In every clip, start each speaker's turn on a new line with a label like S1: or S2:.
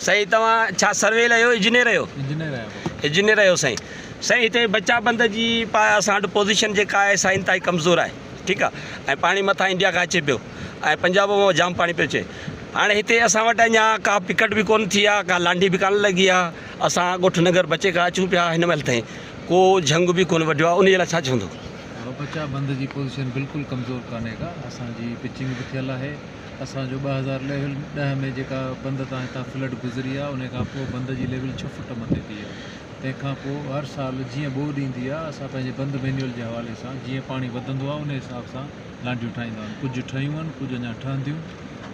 S1: سائين توهان ڇا سرويل آهيو انجنيئر آهيو؟
S2: انجنيئر آهيان بابا.
S1: انجنيئر آهيو سائين. سائين هتي بچا بند جي پا اسان وٽ پوزيشن جيڪا آهي سا انتهائي ڪمزور آهي ٺيڪ آهي ۽ پاڻي مٿان انڊيا کان اچي پيو ۽ پنجاب مان جام پاڻي پيو اچي هاڻي هتي اسان وٽ اڃا ڪا پڪٽ به ڪونه ٿي آهي ڪا لانڍي به ڪانه لڳي آهي اسان ڳوٺ ننگر بچي کان اچون پيا هن مهل تائين ڪو جهنگ به ڪونه وڍيو آهي ان جي لاء ڇا چوندو؟
S2: بابا بچا بند جي پوزيشن بلڪل ڪمزور ڪانهي ڪا اسان جي پچنگ به ٿيل آهي اسان جو 2010 ۾ جيڪا بند تان هتان فلڊ گذري آ انهي کان پوء بند جي ليول ڇهه فوٽ مٿي ٿي آ تنهن کان پوء هر سال جيئن ٻوڏ ايندي آ اسان پنهنجي بند مينيول جي حوالي سان جيئن پاڻي وڌندو آ انهي حساب سان لانڍيون ٺاهيندا آهيون ڪجهه ٺهيون آهن ڪجهه اڃا ٺهنديون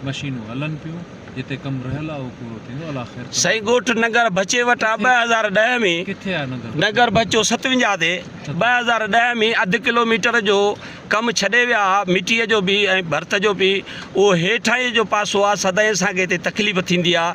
S2: مشينون هلن پيون جتي ڪم رهيل آ اهو پورو ٿيندو الله خير ڪندو.
S1: سائين ڳوٺ ننگر ڀچي وٽ آ 2010 ۾
S2: ڪٿي آ ننگر
S1: ننگر ڀچو 57 تي 2010 ۾ اڌ ڪلوميٽر جو ڪم ڇڏي ويا ها مٽيء جو به ۽ ڀرت جو به اهو هيٺائين جو پاسو آ سدائين اسان کي هتي تڪليف ٿيندي آ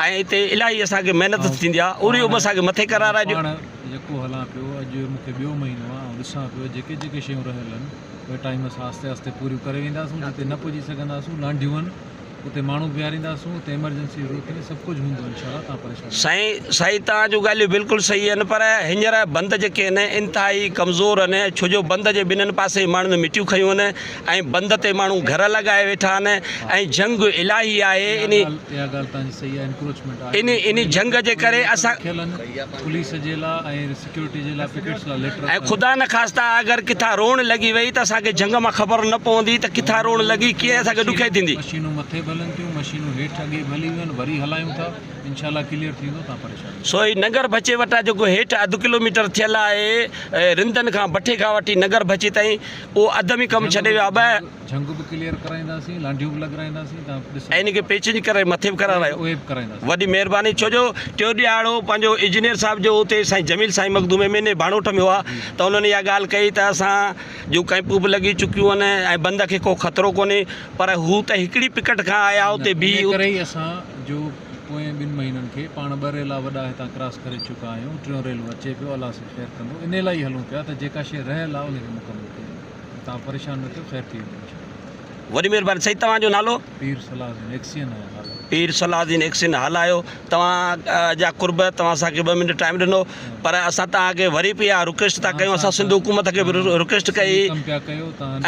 S1: ۽ هتي الاهي اسان کي محنت ٿيندي آ اهڙي عمر اسان کي مٿي ڪرارائي ڏيو.
S2: پاڻ يڪو هلان پيو اڄ مون کي ٻيو مهينو آ آئون ڏسان پيو جيڪي جيڪي شيون رهيل آهن اهي ٽائيم سان آهستي آهستي پوريون ڪري وينداسون جتي نه پڄي سگهنداسون لانڍيون آهن اتي ماڻهو بيهارينداسون اتي ايمرجنسي ضرورت ٿيندي سڀ ڪجهه هوندو انشاء الله تان پريشان نه ٿيو.
S1: سائين سائين توهان جون ڳالهيون بلڪل صحيح آهن پر هينئر بند جيڪي آهن انتهائي ڪمزور آهن ڇو جو بند جي ٻنهن پاسي ماڻهن مٽيون کنيون آهن ۽ بند تي ماڻهو گهر لڳائي ويٺا آهن ۽ جهنگ الاهي آهي انهي
S2: اها ڳالهه توهان جي صحيح آهي انڪروچمينٽ آهي
S1: انهي انهي جهنگ جي ڪري اسان
S2: رکيل آهن پوليس جي لا ۽ سيڪيورٽي جي لاء پڪيٽس لاء ليٽر
S1: ۽ خدا نخواسته اگر ڪٿان روڻ لڳي وئي ته اسان کي جهنگ مان خبر نه پوندي ته ڪٿان روڻ لڳي ڪيئن اسان کي ڏکيائي ٿيندي.
S2: مشينون مٿي به هلن ٿيون مشينون هيٺ اڳي به هلي ويون آهن وري هلايون ٿا انشاء الله ڪليئر ٿي ويندو تان پريشان نه ٿيو.
S1: سو هي ننگر ڀچي وٽان جيڪو هيٺ اڌ ڪلوميٽر ٿيل آهي رندن کان بٺي کان وٺي ننگر ڀچي تائين اهو اڌ ۾ ڪم ڇڏي ويا ٻه.
S2: جهنگ به ڪليئر ڪرائينداسين لانڍيون به لڳرائينداسين تان ڏسندا
S1: ۽ ان کي پيچنج ڪرائي مٿي به ڪرارايو
S2: اهي به ڪرائينداسين.
S1: وڏي مهرباني ڇو جو ٽيون ڏهاڙو پنهنجو انجنيئر صاحب جو اتي سائين جميل سائين مخدوم ايم اين اي ڀاڻوٺ ۾ هئا ته انهن اها ڳالهه ڪئي ته اسان جون ڪئمپون به لڳي چڪيون آهن ۽ بند کي ڪو خطرو ڪونهي پر هو ته هڪڙي پڪٽ کان آيا اتي
S2: ان
S1: بيهي
S2: ڪري ئي اسان جو پوئين ٻن مهينن کي پاڻ ٻه ريلا وڏا هتان ڪراس ڪري چڪا آهيون ٽيون ريلو اچي پيو الله سائين خير ڪندو انهي لاء ئي هلون پيا ته جيڪا شيء رهيل آهي ان کي مڪمل ڪيون. توهان پريشان نه ٿيو خير ٿي ويندو انشاء الله.
S1: وڏي مهرباني سائين توهان جو نالو؟
S2: پير صلاح الدين ايڪسين آهيان هالا.
S1: پير صلاح الدين ايڪسين هالا آهيو توهان جا قرب توهان اسان کي ٻه منٽ ٽائيم ڏنو پر اسان توهان کي وري به اها رڪويسٽ ٿا ڪيون اسان سنڌ حڪومت کي به رڪويسٽ ڪئي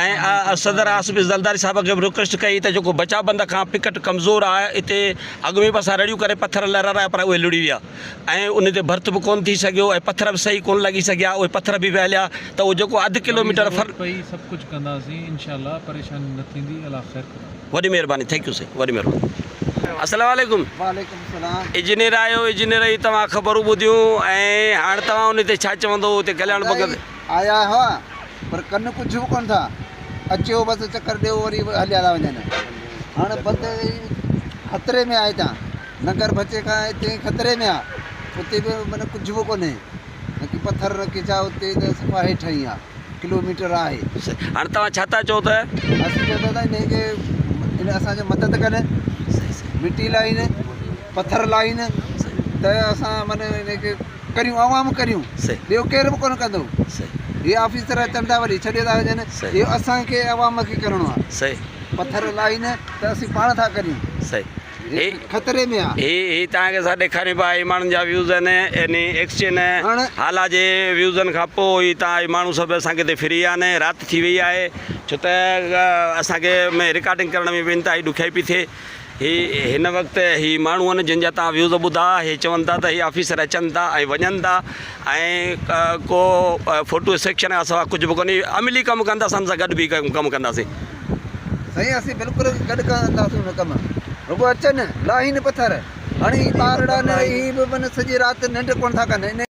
S1: ۽ صدر آصف زرداري صاحب کي به رڪويسٽ ڪئي ته جيڪو بچا بند کان پڪٽ ڪمزور آهي اتي اڳ ۾ به اسان رڙيون ڪري پٿر لهرايا پر اهي لڙهي ويا. ۽ ان تي ڀرت به ڪونه ٿي سگهيو ۽ پٿر به صحيح ڪونه لڳي سگهيا اهي پٿر به وهليا ته اهو جيڪو اڌ ڪلو ميٽر
S2: ضرورت پئي سڀ ڪجهه ڪنداسين انشاء الله پريشاني نه ٿيندي الله خير ڪندو.
S1: وڏي مهرباني thank you سائين وڏي مهرباني السلام عليڪم
S3: وعليڪم السلام.
S1: انجنيئر آهيو انجنيئر جي توهان خبرون ٻڌيون ۽ هاڻ توهان ان تي ڇا چوندو اتي ڪلياڻ ڀڳت.
S3: آيا هئا پر ڪن ڪجهه به ڪونه ٿا اچيو بس چڪر ڏيو وري هليا ٿا وڃن هاڻ بند خطري ۾ آهي هتان ننگر بچي کان اتي خطري ۾ آ اتي به معنيٰ ڪجهه به ڪونهي نه ڪي پٿر نه ڪي ڇا اتي ته صفا هيٺ ئي آ ڪلو ميٽر آهي.
S1: هاڻ توهان ڇا ٿا چئو ته.
S3: اسين چئون ٿا ته انهي کي ان اسان جي مدد ڪن مٽي لائين پٿر لائين ته اسان معنيٰ انهي کي ڪريون عوام ڪريون ٻيو ڪير به ڪونه ڪندو هي آفيسر اچن ٿا وري ڇڏي ٿا وڃن اهو اسان کي عوام کي ڪرڻو آ پٿر لائين ته اسين پاڻ ٿا ڪريون.
S1: هي
S3: خطري ۾ آ.
S1: هي هي توهان کي اسان ڏيکاريون پيا هي ماڻهن جا ويوز آهن يعني ايڪسچين هالا جي ويوزن کان پوء هي توهان هي ماڻهو سڀ اسان کي هتي فري آهن رات ٿي وئي آهي ڇو ته اسان کي ۾ رڪارڊنگ ڪرڻ ۾ به انتهائي ڏکيائي پئي ٿئي هي هن وقت هي ماڻهو آهن جن جا توهان ويوز ٻڌا هي چون ٿا ته هي آفيسر اچن ٿا ۽ وڃن ٿا ۽ ڪو فوٽو سيڪشن کان سواء ڪجهه به ڪونهي عملي ڪم ڪندا اسان سان گڏ به ڪم ڪنداسين.
S3: سائين اسين بلڪل گڏ ڪنداسون نه ڪم رڳو اچن لاهين پٿر هڻي ٻارڙا نه هي به سڄي رات ننڊ ڪونه ٿا ڪن.